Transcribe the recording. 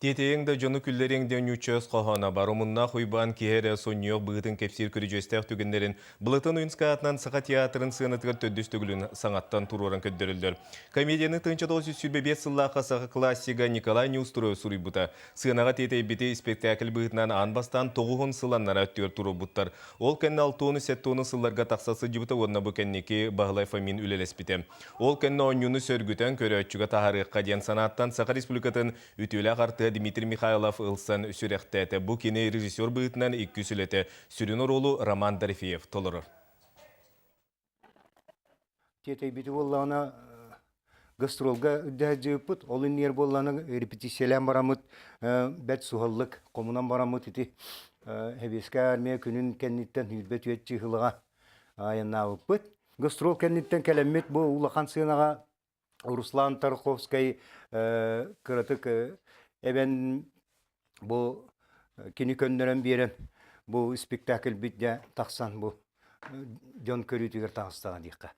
Тиэтэйиэҥ да дьону күллэриэҥ диэн ньуучча өс хоһооно бар. Омуннаах Уйбаан киһи эрэ сонньуйуох быһыытын кэпсиир көрүдьүөстээх түгэннэрин Былатыан Ойуунскай аатынан Саха театрын сыанатыгар төрдүс төгүлүн саҥаттан туруоран көрдөрөллөр. Комедияны 1925 сыллаахха саха классига Николай Неустроев суруйбута. Сыанаҕа тиэтэйбити испэктээкил быһыытынан аан бастаан тоҕуһун сыл аннараа өттүгэр туруорбуттар. Ол кэннэ алтыону сэттиону сылларга тахса сылдьыбыта уонна бу кэнники Баһылай Фомин үлэлэспитэ. Ол кэннэ оонньууну сөргүтэн көрөөччүгэ таһаарыахха диэн санааттан Саха Республикатын Үтүөлээх артыа Дмитрий Михайлов ылсан сүрэхтээтэ. Бу кини режиссер быһыытынан иккис үлэтэ. Сүрүн оруолу Роман Дорофеев толорор. Тиэтэйбити буоллаҕына гастролга үрдэһэ Ол иннигэр буоллаҕына репетициялээн бараммыт бэрт суһаллык хомунан бараммыт ити Сэбиэскэй армия күнүн кэнниттэн сүүрбэ түөрт чыыһылаҕа айаннаабыппыт. Гастрол кэнниттэн кэлэммит бу улахан сыанаҕа Руслан Тарковскай кыратык эбэн бу кини көннөрөн биэрэн бу спектакльбит дьэ тахсан бу дьон көрүүтүгэр таҕыстаҕа диэххэ.